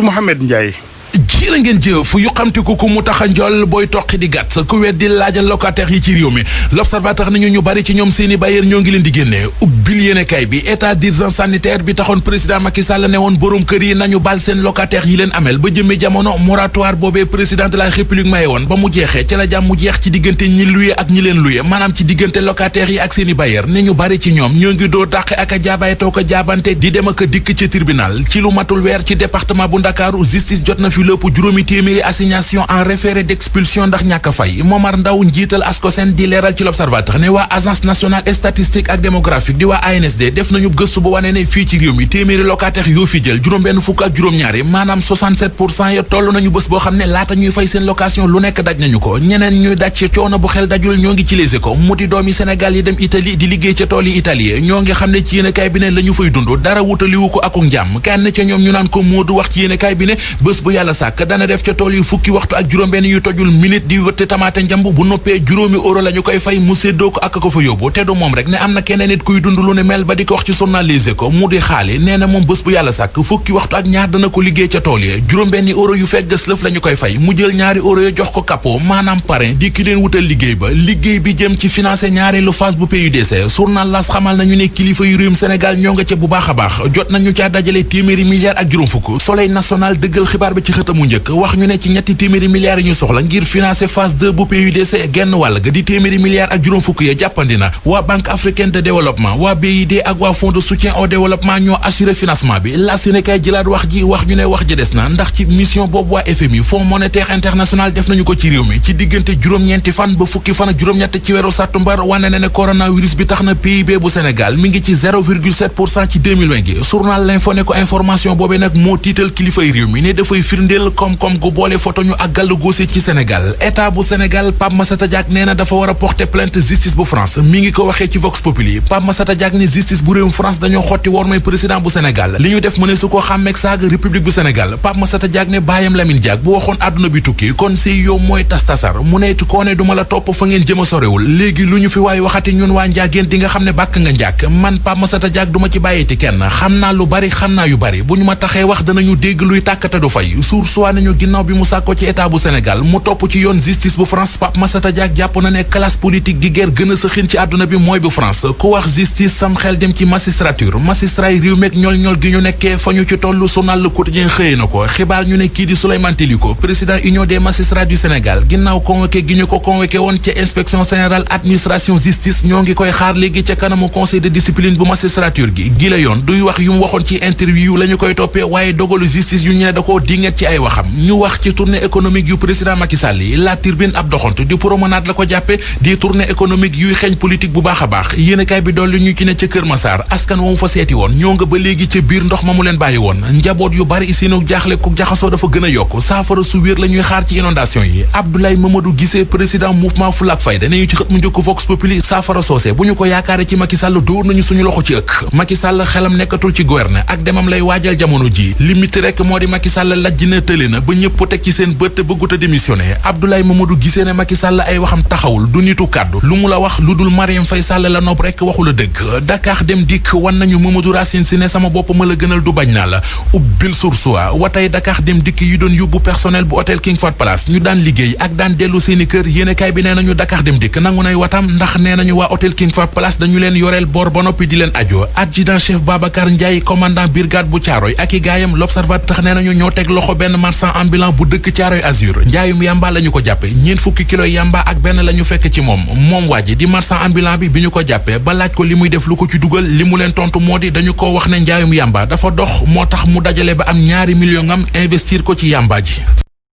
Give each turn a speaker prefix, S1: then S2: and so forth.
S1: Mouhamed Ndiaye.
S2: jërë ngeen jëf yu xamtiku ku mu tax a njool booy toqi di gàtt ku weddi laajal locataire yi ci réew mi l'observateur nañu ñu bari ci ñoom seeni bailleur ñoo ngi leen di génne ubbil yéenekaay bi état d'urgence sanitaire bi taxoon président Macky Sall ne woon borom kër yi nañu bal seen locataire yi leen amel ba jëmee jamono moratoire boobee président de la république maye woon ba mu jeexee ci la jàmm mu jeex ci diggante ñi luye ak ñi leen luye maanaam ci diggante locataire yi ak seeni bailleur ne ñu bari ci ñoom ñoo ngi doo dàqe ak a jaabaay toog a jaabante di dem ak a dikk ci tribunal ci lu matul weer ci département bu Ndakaaru justice jot na fi lépp juróomi téeméeri assignation en référé d'expulsion ndax ñàkk a fay Momar Ndaw njiital ASCOSEN di leeral ci l'observateur ne waa agence nationale statistique ak démographique di waa ANSD def nañu gëstu ba wane ne fii ci réew mi téeméeri locataire yoo fi jël juróom-benn fukk ak juróom-ñaari maanaam 67% ya toll nañu bés boo xam ne laata ñuy fay seen location lu nekk daj nañu ko ñeneen ñuy daj ci coono bu xel dajul ñoo ngi ci Les Échos mu di doomi Sénégal yi dem Italie di liggéey ca tool yi italien ñoo ngi xam ne ci yéenekaay bi ne la ñu fay dund dara wutaliwu ko ak njàmm kenn ca ñoom ñu naan ko Moodu wax ci yéenekaay bi ne bés bu yàlla sàkk dana def ca tool yi fukki waxtu ak juróom-benn yu tojul minute di wëtte tamaate njamb bu noppee juróomi euro la ñu koy fay mu séddoo ko ak ko fa yóbbu te du moom rek ne am na keneen nit kuy dund lu ne mel ba di ko wax ci journal Les Échos mu di xaali nee na moom bés bu yàlla sàkk fukki waxtu ak ñaar dana ko liggéey ca tool yi juróom-benni euro yu fekk gës lëf la ñu koy fay mu jël ñaari euro yu jox ko capot maanaam parrain di ki leen wutal liggéey ba liggéey bi jëm ci financé ñaareelu phase bu PUDC journal L'As xamal nañu ne kilifa yu réewum Sénégal ñoo nga ca bu baax a baax jot nañu caa dajale téeméeri milliards ak juróom fukk Soleil national dëggal xibaar bi ci xëtamu njëkk wax ñu ne ci ñetti téeméeri milliards yi ñu soxla ngir financer phase 2 bu PUDC genn wàll ga di téeméeri milliards ak juróom fukk ya jàppandi na waa Banque africaine de développement waa BID ak waa Fonds de soutien au développement ñoo assuré financement bi la Sénégal jëlaat wax ji wax ñu ne wax ji des na ndax ci mission boobu waa FMI Fonds monétaire international def nañu ko ci réew mi ci diggante juróom-ñeenti fan ba fukki fan ak juróom-ñett ci weeru sàttumbar wane ne coronavirus bi tax na PIB bu Sénégal mi ngi ci 0,7% ci 2020 gi journal L'Info ne ko information boobee nag moo tiital kilifay réew mi ne dafay firndeel koom-koom gu boole photo ñu ak gàllu góose ci Sénégal état bu Sénégal Pape Massata Diack nee na dafa war a porter plainte justice bu France mi ngi ko waxee ci Vox Populi Pape Massata Diack ne justice bu réewum France dañoo xotti war may président bu Sénégal li ñu def mu ne su ko xàmmeeg saaga république bu Sénégal Pape Massata Diack ne baayam Lamine Diack bu waxoon àdduna bi tukki kon si yow mooy tas-tasar mu ne koo ne duma la topp fa ngeen jëm a sorewul léegi lu ñu fi waay waxati ñun waa njaageen di nga xam ne bàkk nga njàkk man Pape Massata Diack duma ci bàyyiti kenn xam naa lu bari xam naa yu bari bu ñu ma taxee wax danañu dégg luy tàkkate du fay suur soit nañu ginnaaw bi mu sàkko ci état bu Sénégal mu topp ci yoon justice bu France Pape Massata Diack jàpp na ne classe politique gi guerre gën a sëxin ci àdduna bi mooy bu France ku wax justice sam xel dem ci magistrature magistrat yi réew meeg ñol-ñol gi ñu nekkee fa ñu ci tollu journal Le Quotidien xëyee na ko xibaar ñu ne kii di Souleymane Téliko président union des magistrats du Sénégal ginnaaw convoqué gi ñu ko convoqué woon ca inspection générale administration justice ñoo ngi koy xaar léegi ca kanamu conseil de discipline bu magistrature gi la yoon duy wax yu mu waxoon ci interview la ñu koy toppee waaye dogalu justice yu ñu ne da koo dinget ci ay waxam ñu wax ci tournée économique yu président Macky Sall yi La Tribune ab doxant di promenade la ko jàppe di tournée économique yuy xeeñ politique bu baax a baax yéenekaay bi dolli ñu ci ne ca Kër Massar askan wa mu fa seeti woon ñoo nga ba léegi ca biir ndox ma mu leen bàyyi woon njaboot yu bari seenu jaaxle ku jaxasoo dafa gën a yokk saafara su wér la ñuy xaar ci inondation yi Abdoulaye Mamadou Guissé président mouvement Fulak Fayda nañu ci xët mu njëkk Vox Populi saafara soosé bu ñu ko yaakaare ci Macky Sall dóor nañu suñu loxo ci ëkk Macky Sall xelam nekkatul ci gouverner ak demam lay waajal jamono ji limite rek moo di Macky Sall lajj na tële na ba ñëpp teg ci seen bët bëggut a démissionné Abdoulaye Mamadou Guissé ne Macky Sall ay waxam taxawul du nitu kàddu lu mu la wax lu dul Marième Faye Sall la nopp rek waxu la dëgg Dakar dem dikk wan nañu Mamadou Racine Sy ne sama bopp ma la gënal du bañ naa la ubbil source wa tey Dakar dem dikk yi doon yóbbu personnel bu hôtel King Fahd Palace ñu daan liggéey ak daan dellu seeni kër yéenekaay bi nee nañu Dakar dem dikk nangu nay watam ndax nee nañu waa hôtel King Fahd Palace dañu leen yoreel bor ba noppi di leen ajo adjudant chef Babacar Ndiaye commandant brigade bu Thiaroye ak i gaayam l'Observateur nee nañu ñoo teg loxo benn marchand ambulant bu dëkk Thiaroye Azur njaayum yamba la ñu ko jàppe ñeent fukki kilo yamba ak benn la ñu fekk ci moom waa ji di marchand ambulant bi ñu ko jàppee ba laaj ko li muy def lu ko ci dugal li mu leen tontu moo di dañu ko wax ne njaayum yamba dafa dox moo tax mu dajale ba am 2 millions am investir ko ci yamba ji